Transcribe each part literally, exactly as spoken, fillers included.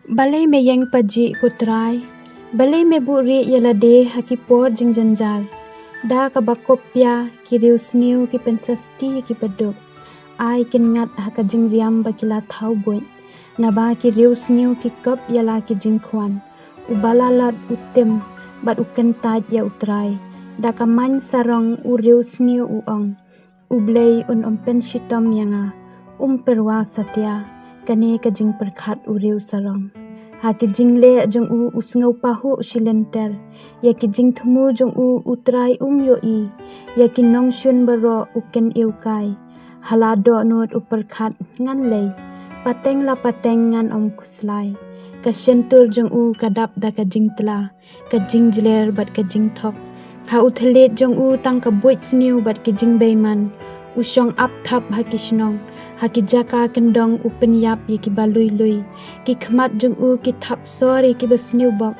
Balei me ïeng pajih, ko Trai? Balei me buhrieh ïa lade ha ki por jingjynjar? Da kaba koppia ki riewsniew ki pynsasti ïa ki baduk. Ai kyngat ha ka jingriam ba ki la thaw buit. Naba ki riewsniew ki kop ïa la ki jingkhwan. U balalot u tim bad u kyntait ïa U Trai. Da ka main sarong u riewsniew u ong, U Blei un ym pynshitom ïa nga, um pyrwa satia. Kane ka jingpyrkhat u riew sarong. Ha ki jingleh jong u u sngew pahuh shilynter. Ïa ki jingthmu jong u U Trai um ïohi. Ïa ki nongshun baroh u kyniewkai. Ha la dohnud u pyrkhat, ngan lei. Pateng la pateng ngan ym khuslai. Ka shyntur jong u ka dap da ka jingtla, ka jingjler bad ka jingthok. Ha u thylliej jong u tang ka buit sniew bad ki jingbeiman. U shong ap thap ha ki shnong. Ha ki jaka kyndong u pynïap ïa ki ba lui lui. Ki khmat jong u ki thap sor ïa ki ba sniew bok.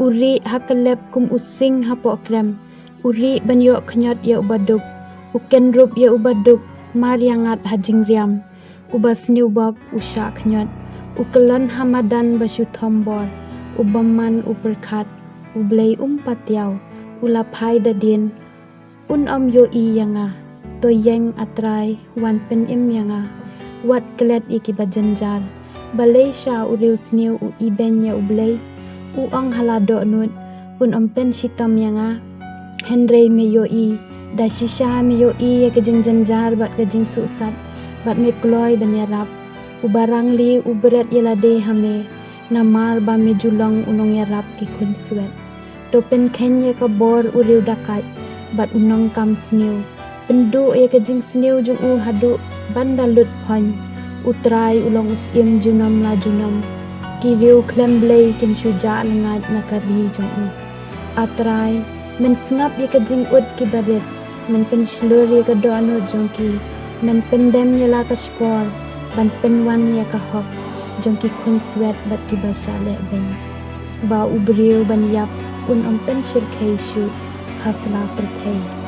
U rieh ha ka lep kum u sing hapoh krem. U rieh ban ïoh khñiot ïa u baduk. U kynrup ïa u baduk. Mar ïangat ha jingriam. U ba sniew bok u shah khñiot. U kyllon ha madan ba shu thombor. U bymman u pyrkhat. U Blei um patiaw. U la phai da dien. Un ym ïohi ïa nga. To ïeng, A Trai, wan pynim ïa nga. Wat klet ïa ki ba jynjar. Balei sha u riewsniew u ibeiñ ïa U Blei? U ong ha la dohnud, un ym pynshitom ïa nga. Hynrei me ïohi, da shisha me ïohi ïa ka jingjynjar bad ka jingsuhsat, bad me kloi ban ïarap. U ba rangli u bret ïa lade ha me, namar ba me ju long u nongïarap ki khunswet. To pynkheiñ ïa ka bor u riew dakaid bad u nongkam sniew. Pynduh ïa ka jingsniew jong u haduh ban da lut phoiñ. U Trai u long u syiem junom la junom. Ki riew khlem Blei kin shu jah lyngngaid na ka ri jong u. A Trai, men sngap ïa ka jingud ki barit. Men pynshlur ïa ka dohnud jong ki. Men pyndem ïa la ka shkor ban pynwan ïa ka hok jong ki khunswet bad ki ba shah lehbeiñ. Ba u briew ban ïap un ym pynshyrkhei shuh ha sla pyrthei.